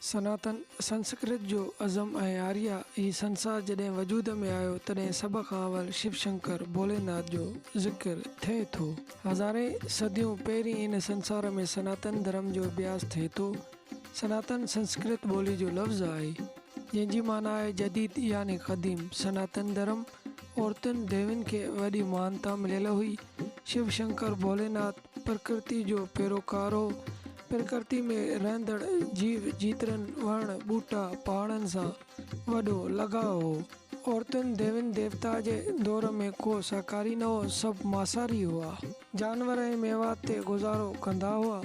سناتن سنسڪرت جو ازم ۽ آريا هي سنسار جڏهن وجود ۾ آيو تڏهن سڀ کان اول شو شنڪر ڀوليناٿ جو ذڪر ٿئي ٿو. هزارين صديون پهرين هن سنسار ۾ سناتن ڌرم جو اڀياس ٿئي ٿو. سناتن سنسڪرت ٻولي جو لفظ آهي، جنهن جي معنيٰ آهي جديد يعني قديم. سناتن ڌرم عورتن ديوين کي وڏي مهانتا مليل هئي. شو شنڪر ڀوليناٿ پرڪرتي جو پيروڪار هو. پرڪرتي ۾ رهندڙ جيو جيترن، وڻ، ٻوٽا، پهاڙن سان وڏو لڳاء هو. عورتن ديوين ديوتا جي دور ۾ ڪو ساڪاري نه هو، سڀ ماساري هئا. جانور ۽ ميوات تي گذارو ڪندا هئا.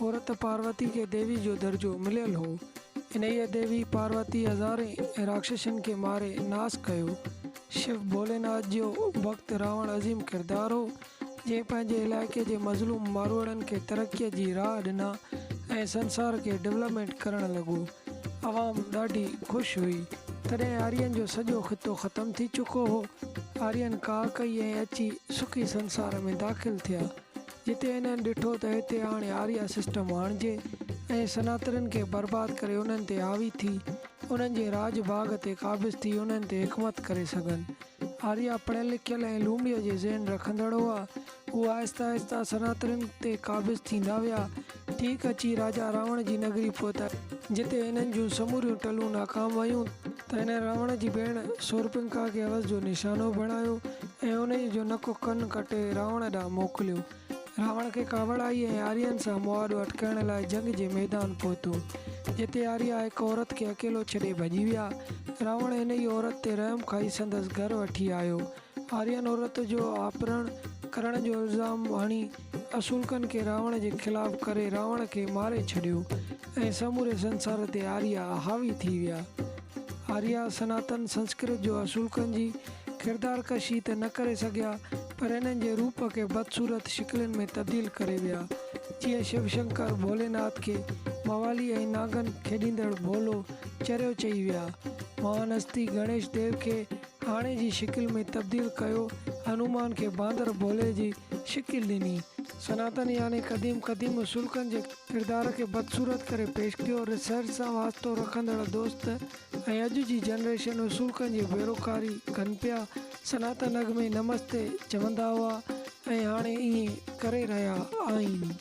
عورت پاروتي کي ديوي جو درجو مليل هو. انهيء ديوي پاروتي هزارين راڪشسن کي ماري ناس ڪيو. شو ڀوليناٿ جو ڀڳت راوڻ عظيم ڪردار هو. جنهن پنهنجي علائقي جي مظلوم ماروئڙن کي ترقيء جي راهه ڏنا ۽ سنسار کي ڊولپمينٽ ڪرڻ لڳو. عوام ڏاڍي خوش هئي. تڏهن آرين جو سڄو خطو ختم ٿي چڪو هو. آرين ڪاهه ڪئي ۽ اچي سکي سنسار ۾ داخل ٿيا. جتي هنن ڏٺو ته هتي هاڻي آريا سسٽم آڻجي ۽ سناترين کي برباد ڪري انهن تي حاوي ٿي انهن جي راڄ ڀاڳ تي قابض ٿي انهن تي حڪمت ڪري سگهن. آريا پڙهيل لکيل ۽ لومڙيء جي ذهن رکندڙ هئا. هو آهستي آهستي سناترين تي قابض ٿيندا ويا. ٺيڪ اچي راجا راوڻ جي نگري پهتا، جتي هنن جون سموريون ٽلون ناڪام ويون ته هنن راوڻ جي ڀيڻ سورپنکا کي هوس جو نشانو بڻايو ۽ انهيء جو نڪ ڪن ڪٽي راوڻ ڏانهن موڪليو. راوڻ کي ڪاوڙ آئي ۽ آرين سان مهاڏو اٽڪائڻ لاء جنگ جي ميدان پهتو، جتي آريا هڪ عورت کي اڪيلو ڇڏي ڀڄي ويا. راوڻ انهيء عورت تي رحم کائي سندس گهر وٺي آيو. آرين عورت جو اپهرڻ ڪرڻ جو الزام هڻي اصولڪن کي راوڻ جي خلاف ڪري راوڻ کي ماري ڇڏيو ۽ سموري سنسار تي آريا حاوي ٿي ويا. آريا سناتن سنسڪرت جو اصولڪن جي ڪردار ڪشي ته نه ڪري سگهيا پر انهن جي روپ کي بدصورت شڪلين ۾ تبديل ڪري ويا جيئن شو شنڪر ڀوليناٿ کي موالي ۽ ناگن کيڏيندڙ ڀولو چريو چئي ويا. مهان هستي گڻيش ديو کي هاڻي جي شڪل ۾ تبديل ڪيو هنومان کي باندر ڀولي جي شڪل ڏني. سناتن يعني قديم قديم اصولڪن جي ڪردار کي بدصورت ڪري پيش ڪيو. ريسرچ سان واسطو رکندڙ دوست ۽ اڄ جي جنريشن اصولڪن جي پيروڪاري ڪن پيا. سناتن اڳ ۾ نمستي چوندا هئا ۽ هاڻي ائين ڪري رهيا آهن.